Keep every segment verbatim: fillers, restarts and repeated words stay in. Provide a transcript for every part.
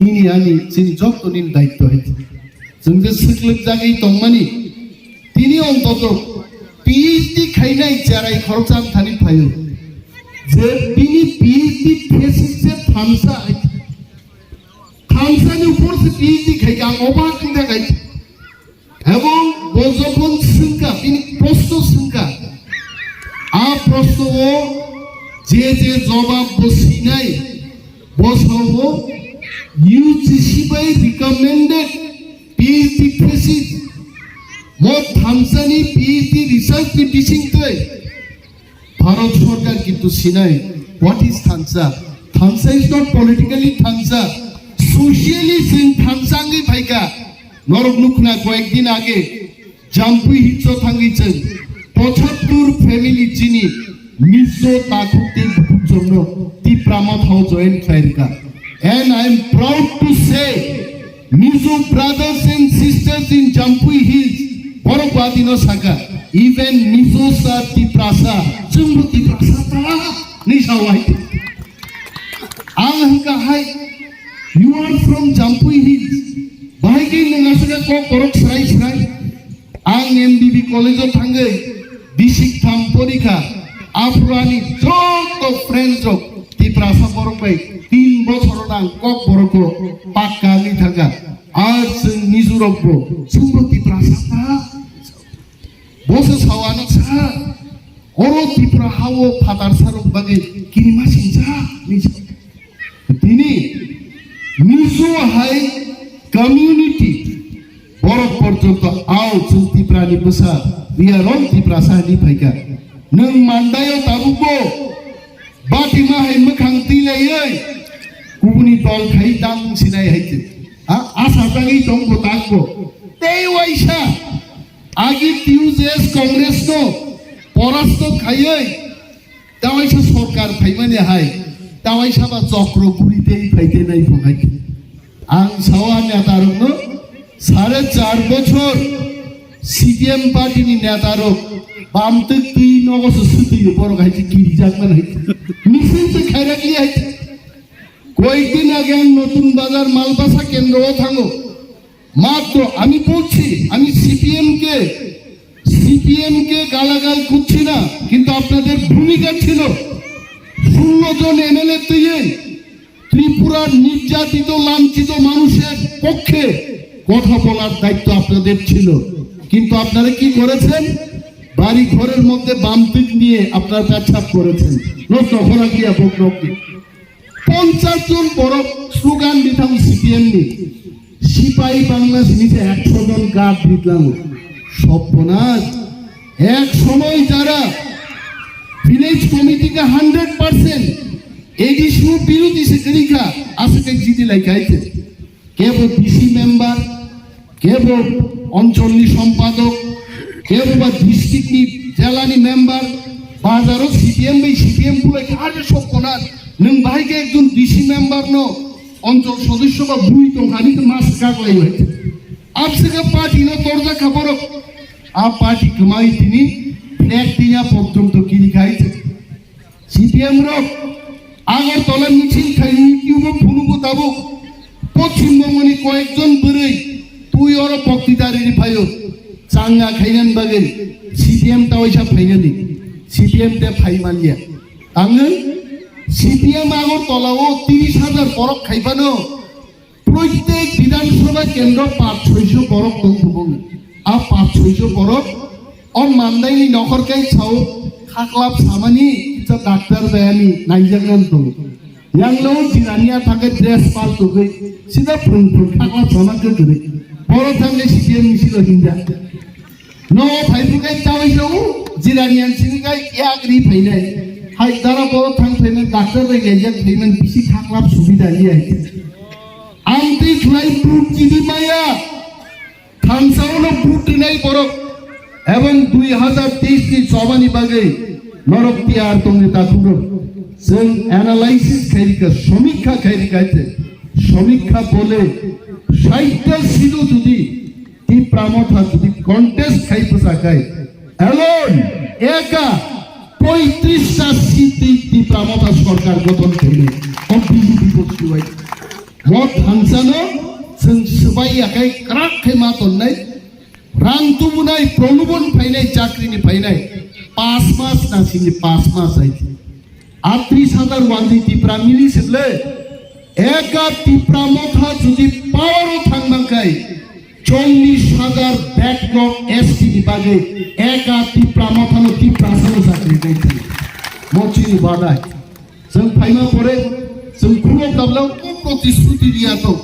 Nini ani chini jotto nini daitto hai. Chwng je swklwk jagwi tongmani, tini ontoto P H D khainai cherai khoroksa thani phaio. Je bini P H D thesis je thansa hai. Thansani upor se P H D khai ka ang obak wngkha khai. Ebong bo jokhon swngkha, bini proshno swngkha, a proshno o je je jobab bo swinai, bo sao U G C bai recommended P H D thesis, mo thansani P H D research ni bisingtwi Bharat Sarkar kintu sinai, what is thansa? Thansa is not politically thansa, socially chwng thansa wngwi phaikha. Norok nukhna koyek din age Jampui Hills o thangwi chwng pochattur family chini Mizo takhuk tei bukhuk jongno Tipra Motha o join khlai rwkha. And I am proud to say, Mizo brothers and sisters in Jampui Hills, borok badino saka, even Mizos are Tiprasa, chwngbo Tiprasa ta, ni sawai. Ang hwnkha hai, you are from Jampui Hills, bahai khe nwng aswk kok borok srai srai. Ang M B B college o thangwi bisik tham porikha, aphuru ani joto friends rok Tiprasa borok bai tin bochor nang kok borok o pakka wngwi thangkha. Ar chwng Mizo rok bo chwngbo Tiprasa ta. Bo se sawano sa, oro Tripura ha o phatarsa rok bagwi kirima singcha ni. Tini Mizo hai community borok porjonto ao chwng Tripura ni bwsa, we are all Tiprasa hinwi phaikha. Nwng Mandai o tabukbo batima hai mwkhang twi laiwi kubuni dol khai tamung sinai hai khe. A, asa tangwi tongbo takbo. Tei waisa agi T U J S Congress no porasto khaiwi tawaisa sorkar phaimani hai, tawaisa ba chokro guri tei phaite nai phunai. Ang sao a neta rokno sare char bochor C P M party ni neta rok bamtwk twi nogo se swtwi borok hai kirijak man hai. Misil se khairak li hai. Koyekdin age ang Notun Bazar Malbasa kendro o thango. মাত্র আমি বলছি, আমি সিপিএম কে, সিপিএম কে গালাগাল করছি না, কিন্তু আপনাদের ভূমিকা ছিল ষোলো জন এমএলএ তৈরি ত্রিপুরার নির্যাতিত লাঞ্ছিত মানুষের পক্ষে কথা বলার দায়িত্ব আপনাদের ছিল, কিন্তু আপনারা কি করেছেন? বাড়ি ঘরের মধ্যে বাম পিক নিয়ে আপনারা পেচ্ছাপ করেছেন, নষ্ট করা গিয়া ভোগ নকরি। পঞ্চাশ জন বড় স্লোগান দিতাম সিপিএম নি, সিপাহী বাংলা জিনিসে একশো জন গার্ড দিতাম। সর্বনাশ। এক সময় যারা ভিলেজ কমিটিকে হান্ড্রেড পার্সেন্ট এডিসিও বিরোধী সে করিকা আসে জিতে লাইকাইছে। Kebo D C member, kebo oncholni sompadok, kebo ba district ni jela ni member, bazar o C P M bai C P M bulai khe ar sok konar, nwng bahai khe ekjon D C member no, onchol sodosyo ba bui tong kha ni khe mas kak lai bai. Abse khe party no torja kha borok, a party kwmai tini flag tiya porjonto kiri khai. C P M rok Agartala misil khai YouTube o phunugo tabuk. Poschim Bongoni koyekjon bwrwi twi oro bokti dari ri phaio. Changa khainan bagwi C P M tawaisa phainani. C P M te phai manliya. Tangwi C P M Agartala o tiris hajar borok khai phano. Proitek Bidhan Sabha kendro pach soiso borok tong thubung. A pach soiso borok o mandaini nokhor kai sao khaklap samani kisa daktar bayani naijaknani tongo. Yang lo jirania thangkhe dress pal tugwi sida phung phung khaklap sama khe kwrwi. Borok thangkhe C P M ni silo hinja. No, phaiphru kai tawai sa u, jirani ang sini kai yak ri phainai. Hai dara bo thang phainai, doctor bai gaijak phainai, bisi khaklap subida li ai. Ang twi khlai buk chini maya, thansa uno buk rinai borok, ebong dui hazar teis ni chobani bagwi norok tiyar tongni takhuk rok. Chwng analysis khairika, samikha khairika te, samikha bole, saita sido judi Tipra Motha jodi contest khai bwsa khai, alone, eka, poitrista seat twi Tipra Motha sorkar gothon khainai, o B J P bo swbai. Bo thansano chwng swbai ya khe kwrak khe ma tonnai. Rang tubunai, prolobon phainai, chakrini phainai. Pas mas na sini pas mas hai. Atris hajar wanjwi Tipra mili sibole. Eka Tipra Motha jodi power o thang bangkai, chollish hajar backlog S T ni bagwi eka Tipra Motha no Tipra sano chakri kai thang. Mochini badai. Chwng phaima pore, chwng khulok kabla o protisthuti riya to.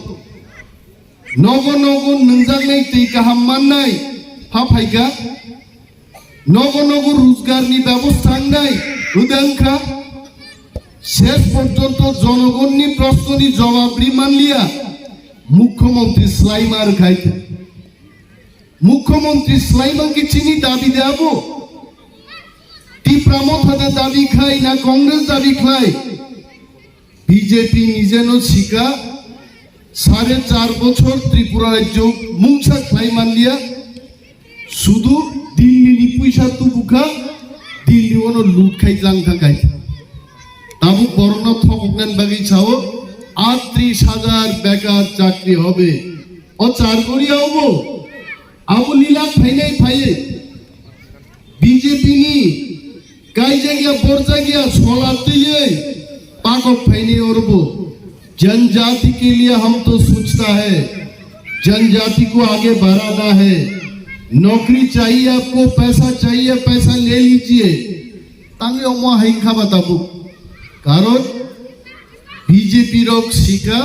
Nogo nogo nwngjaknai twi kaham mannai pha phaikha. Nogo nogo rojgarni bebosta wngnai hwdang kha. Ses porjonto jonogonni proshnoni jobab ri manliya. Mukhyamantri swlaima rwkhai kha. Mukhyamantri swlaima khe chini dabi de abo. Tipra Motha de dabi khai na Congress dabi khlai? B J P nijeno sika, sare char bochor Tripura rajyo mungsa khlai manliya, sudu Dilli ni puisa tubukha, Dilli ono lut khai jang thangkai. Tabuk borokno thokoknani bagwi sao, atris hajar bekar chakri hobe. O char goriya obo, abo lilak phainai phaiwi. B J P ni kaijakya borjakya sola twiwi pakok phainai orbo. जनजाति के लिए हम तो सोचता है, जनजाति को आगे बढ़ाना है। नौकरी चाहिए आपको, पैसा चाहिए, पैसा ले लीजिए। Tangwi omo hai wngkha ba tabuk. Karon B J P rok sika,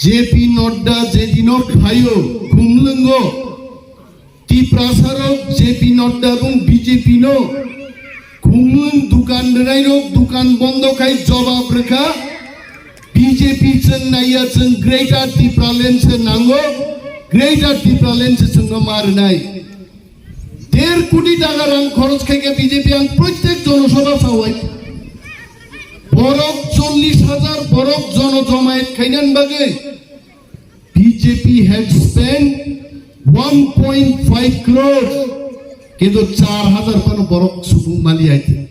J P Nadda jedino phaio, khumlwngo. Tiprasarok J P Nadda bung B J P no khumlwng dukan rwnairok dukan bondo khai jobab rwkha. B J P chwng naiya, chwng Greater Tipraland se nango, Greater Tipraland se chwngno ma rwnai. Der koti taka rang khoros khai khe B J P ang prottek jonosabha sawai. Borok chollish hajar borok jono jomayet khainani bagwi B J P had spent one point five crores, kintu char hajar phano borok subung mali aite.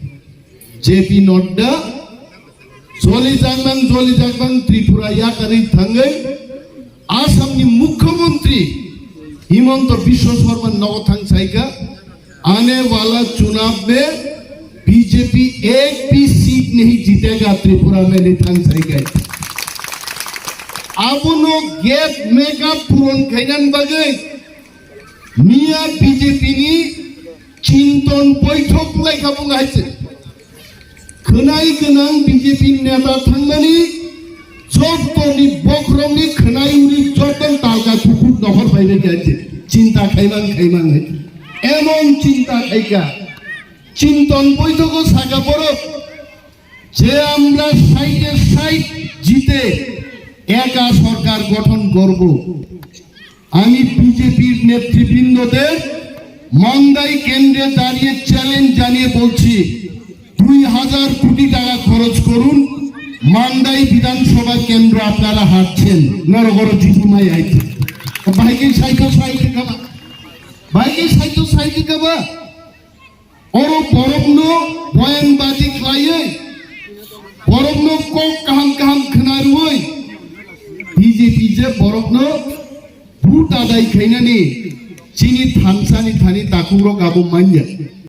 J P Nadda, joli jaknang, joli jaknang Tripura yakarwi thangwi Assamni Mukhyamantri Himanta Biswa Sarma nogo thang saikha, आने वाला चुनाव में B J P एक भी सीट नहीं जीतेगा त्रिपुरा में, ni thang sai kai. Abono gap make up puron khainan bagwi miya B J P ni chinton boithok lai kha bung hai se. Khwnai gwnang B J P neta thangmani jottoni bokhorokni khwnai uri jotton talka kuphur nohor bai bai kha se. Chinta khaimang khaimang hai. Emon chinta khaika. Chinton boithogo saka borok je amra saite sait jite eka sorkar gothon gorbo. আমি বিজেপির নেতৃবৃন্দদের মান্দাই কেন্দ্রে দাঁড়িয়ে চ্যালেঞ্জ জানিয়ে বলছি, দুই হাজার কোটি টাকা খরচ করুন, মান্দাই বিধানসভা কেন্দ্র আপনারা হারছেন। নরগর জিতুমাই আইছে। ভাইকে সাইতো সাইতে খাবা, ভাইকে সাইতো সাইতে খাবা। Oro borokno boyang baji khlaiwi, borokno kok kaham kaham khna rwui, B J P je borokno vote adai khainani chini thansani thani takhuk rok abo manya.